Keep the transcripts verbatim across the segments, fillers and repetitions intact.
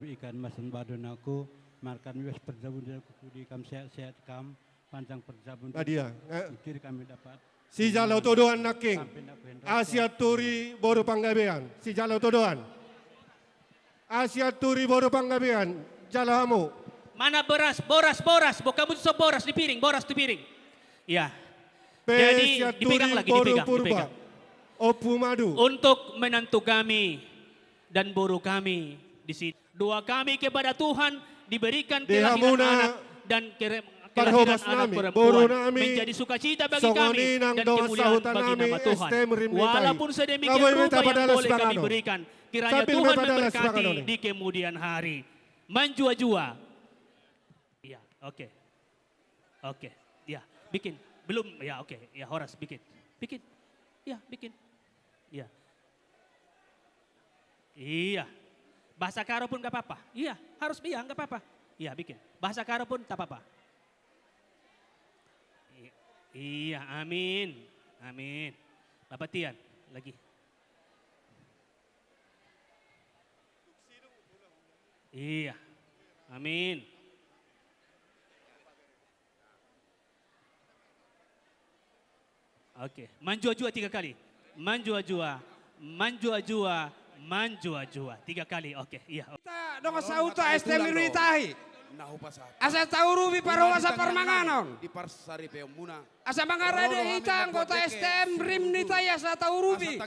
Ikan masan bado nangku, markan wias parjabun di aku, di kam sehat-sehat kam, panjang parjabun. Badia, eh. Mencuri kami dapat. Sijalo todoan nangkin. Sampai aku hendok. Asi anturi boru Panggabean. Sijalo todoan. Asi anturi boru Panggabean. Jalo hamu. Mana boras, boras, boras. Bokamu tu so boras di piring, boras tu piring. Ya. Jadi, dipegang lagi, dipegang, dipegang. Ompu Madu. Untuk menantu kami dan boru kami di sini. Doa kami kepada Tuhan diberikan kelahiran anak dan kere-, kelahiran anak perempuan menjadi sukacita bagi kami dan kemuliaan bagi nama Tuhan. Walaupun sedemikian rupa yang boleh kami berikan, kiranya Tuhan memberkati di kemudian hari. Manjua-jua. Iya, oke. Oke. Iya, bikin. Belum, ya, oke. Ya, horas, bikin. Bikin. Iya, bikin. Iya. Iya. Bahasa Karo pun nggak apa-apa. Iya, harus, iya, nggak apa-apa. Iya, bikin. Bahasa Karo pun tak apa-apa. I-, iya, amin. Amin. Bapak Tian, lagi. Iya. Amin. Oke, manjua-jua tiga kali. Manjua-jua, manjua-jua, manjua-jua. Tiga kali, oke, iya. Hita dongan sahuta S T M Rim ni Tahi. Asa taurupi parhorasan parmanganon. Asa mangarade hita anggota S T M Rim ni Tahi asa taurupi.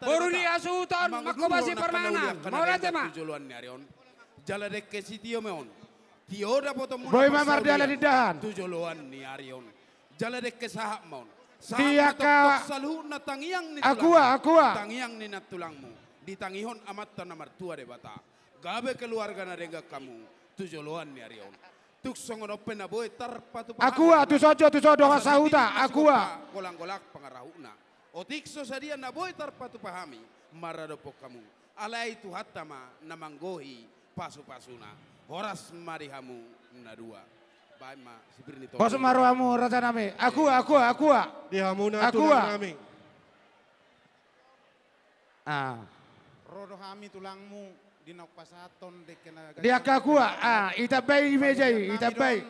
Boru ni hasuhuton, manghobasi parmanganan. Mauliate ma. Jala dengke sitio ma on. Tio dapotonmuna. Boi ma mardalan indahan. Tu joloan ni ari on. Jala dengke sahat ma on. Sahat ma toktok saluhutna tangiang ni tulangmu. Akua, akua. Tangiang ni nantulangmu. Ditangihon Amanta na martua Debata. Gabe keluarga na denggan hamu. Tu joloan ni ari on. Tung songon on pe na boi tarpatupa. Akua, tu son jo, tu son jo dongan sahuta. Akua. Golang-golang pangarahutna. Otik so sadia na boi tarpatupa hami. Maradophon hamu. Alai Tuhanta ma na manggohi pasu-pasuna. Horas ma di hamu na dua. Baen ma sipir ni topi. Pos ma rohamu rajanami. Akua, akua, akua. Di hamu na tulang nami. Ah. Ro do hami tulangmu di naung pasahathon dengke na. Di angka akua, ah, ditambai di meja i, ditambai.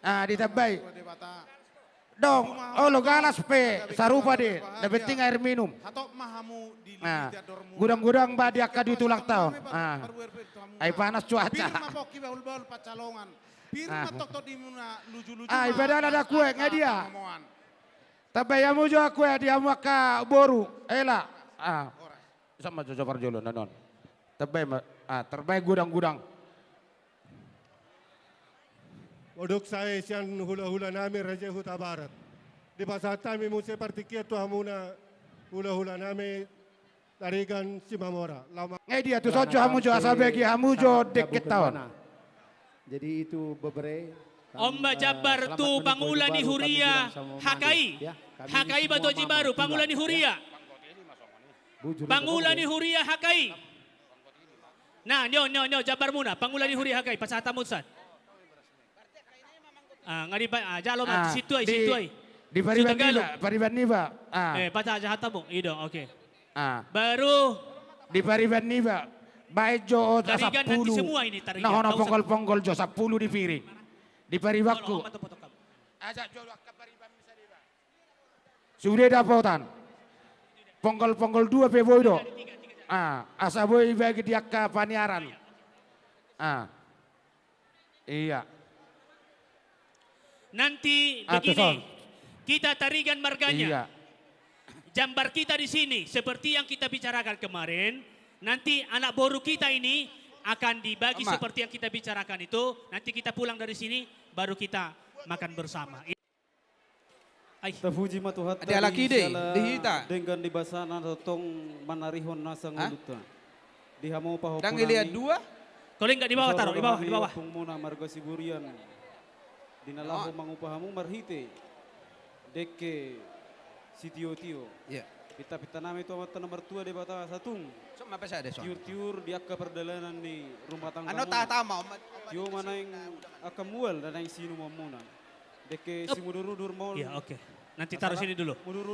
Ah, ditambai. Dong, olo galas pe sarupa do i, na penting air minum. Nah, godang-godang ba di angka di tulangta on. Ah. Ai panas cuaca. Ah, i pe dalan akua, nga dia. Tambai hamu jo akua, di hamu angka boru, ela. Ah. Sama jo jo parjolo, nanon. Tambai ma, ah, tambai godang-godang. Modok sae sian hula-hula nami Raja Hutabarat. Dipasahat hami muse partingkian tu hamuna hula-hula nami Tarigan Simamora. Nga dia tu son jo hamu jo asa bagi hamu jo dengkenta on. Jadi itu bebere. On ma jambar tu pangula ni huria H K I. H K I Batu Aji Baru, pangula ni huria. Pangula ni huria H K I. Nah, nyo, nyo, nyo, jambarmuna, pangula ni huria H K I, pasahat hamu san. Ah, nga dipa-, ah, jalo ma, ah, situai, di, situai. Di pariban niba, pariban niba. Ah. Eh, pasahat hamu, i do, oke. Ah. Baru. Di pariban niba, baen jo ot sampulu. Tarigan nanti semua ini tarigan. Nah, ono ponggol-ponggol jo sampulu di piring. Di paribanku. Ajak jo angka pariban bisa diba. Sude dapotan. Ponggol-ponggol dua pe boi do. Ah, asa boi bagi di angka paniaran. Ah. Iya. Nanti begini, kita Tarigan marganya. Iya. Jambar kita di sini, seperti yang kita bicarakan kemarin, nanti anak boru kita ini akan dibagi seperti yang kita bicarakan itu, nanti kita pulang dari sini, baru kita makan bersama. Ai. Tapuji ma Tuhanta di sala denggan ni basana tongtong manarihon nasa ngolunta. Di hamu pahompu nami. Kalau enggak di bawah, taruh di bawah, di bawah. Ompungmuna marga Siburian. Di na laho mangupa hamu marhite dengke sitio-tio. Iya. Pinta-pinta nami tu Amanta na martua Debata asa tung tiur-tiur di angka pardalanan ni rumah tanggamuna. Tio ma naeng angka mual na naeng siinumonmuna. Dengke simudur-udur ma on. Iya, oke. Nanti taruh sini dulu.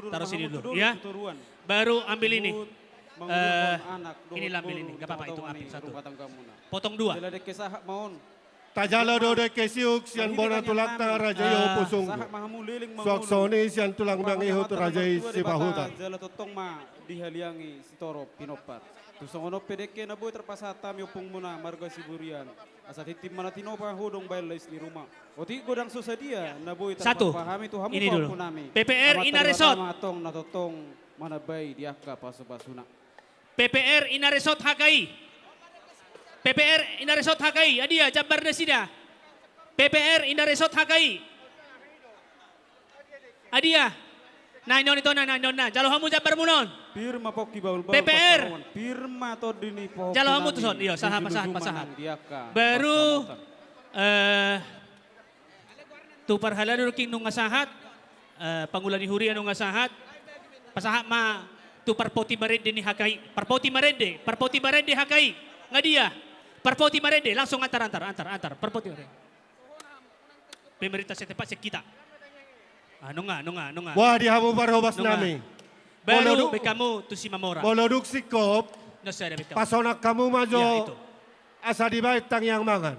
Taruh sini dulu, ya. Baru ambil ini. Eh, ini lambil ini, nggak apa-apa, itu ambil satu. Potong dua. Jala dengke sahat ma on. Tajalo do dengke siuk sian bona tulangta raja i Ompu Sunggu. Suang songon i sian tulang mangihut raja i Sipahutar. Jala tongtong ma dihaliangi sitorop pinompar. Tung songon on pe dengke na boi tarpasahat hami ompungmuna marga Siburian. Asa tintin ma na tinopa, hodong bahen lais ni ruma. Otik godang so sadia na boi tarpatupa hami tu hamu pahompunami. P P R Inaresot. Antong na tongtong manambai di angka pasupasuna. P P R Inaresot H K I. P P R Inaresot H K I, adia jambar nasida? P P R Inaresot H K I. Adia? Na innon i tona, na innon na. Jalo hamu jambarmuna on. Pir ma pongki bahulbahul P P R. Pir ma tondi ni pahompunami. Jalo hamu tuson, iyo, sahat, pasahat, pasahat. Baru, eh, tu parhalado do king nunga sahat, eh, pangula ni huria nunga sahat, pasahat ma tu parpoti marende ni H K I, parpoti marende, parpoti marende H K I, nga dia? Parpoti marende, langsung antar, antar, antar, antar, parpoti marende. Pemerintah setempat, sekita. Ah, nunga, nunga, nunga. Wah, di hamu parhobas nami. Baru be hamu tu Simamora. Molo dung singkop, pasonang hamu ma jo. Asa dibahen tangiang mangan.